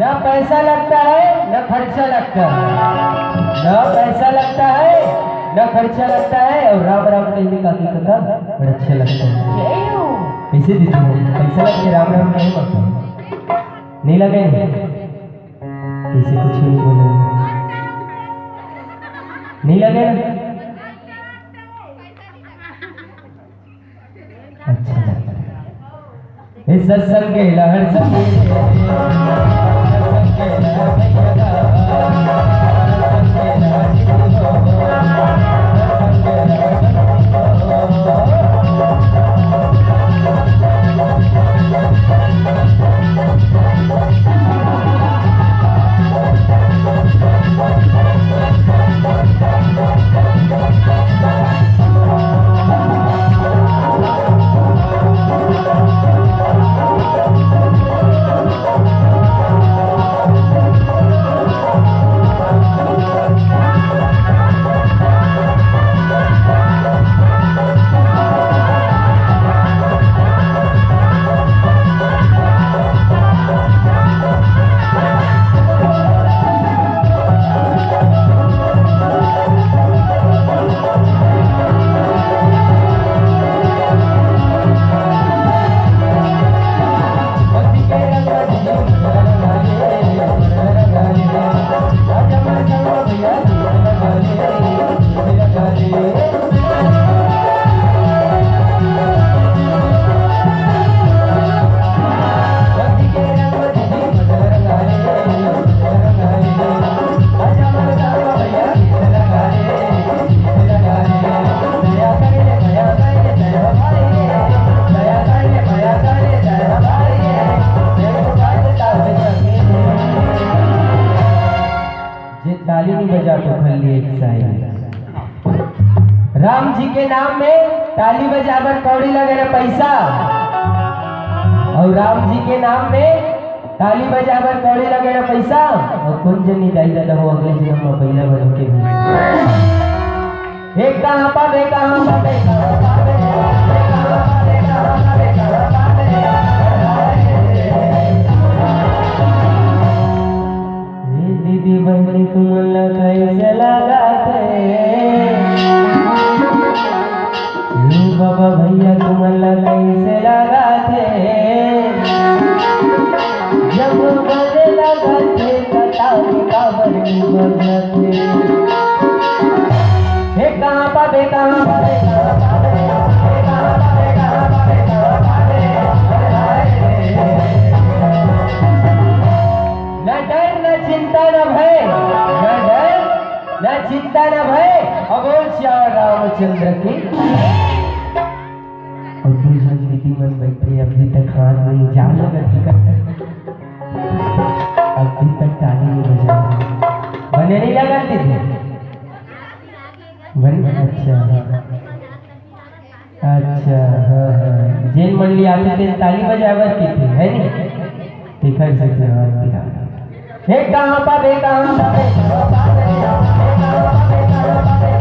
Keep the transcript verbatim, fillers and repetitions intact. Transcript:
ना पैसा लगता है, ना खर्चा लगता है। ना पैसा लगता है, ना खर्चा लगता है, और राम राम कहने का भी पता बड़ा अच्छा लगता है। कैसे दीदी हो? पैसा लगे राम राम कहे मत। नहीं लगे? कैसे कुछ नहीं बोले? नहीं लगे ना? अच्छा। ए सत्संग के लहर संग जे ताली नहीं बजा तो खल्ली एक साई। राम जी के नाम में ताली बजाबर कौड़ी लगे ना पैसा, और राम जी के नाम में ताली बजाबर कौड़ी लगे ना पैसा, और कोन जनी दाई ददा हो अगले जन्म में बइला बन के भी। एक कहाँ पावे, कहाँ पावे, कहाँ पावे, कहाँ पावे, कहाँ पावे, कहाँ पावे। ए दीदी बहिनी तुमन ला कइसे लागत हे? ए बाबा भैया तुमन ला कइसे लागत हे? जब बने लागत हे त ताली काबर नहीं बजत हे? हे कहाँ पाबे, कहाँ पाबे, कहाँ पाबे, हे कहाँ पाबे, कहाँ पाबे, कहाँ पाबे, अरे हाय रे। ना डर न भय, न डर, न चिंता न भय। अब बोल सियावर रामचंद्र की। और दू झन दीदी मन बैठे, अभी तक हाथ नहीं, जान लगा टिकट, अभी तक ताली नहीं बजा। बने नहीं लगा दीदी? बने? अच्छा, हाँ। अच्छा, हाँ, हाँ। जेन मन ले आथे, तेन ताली बजाए बर कहिथे, है नी? तेकर से जवाब दिया। हे कहाँ पाबे, कहाँ पाबे, कहाँ पाबे, कहाँ पाबे, कहाँ पाबे, कहाँ पाबे,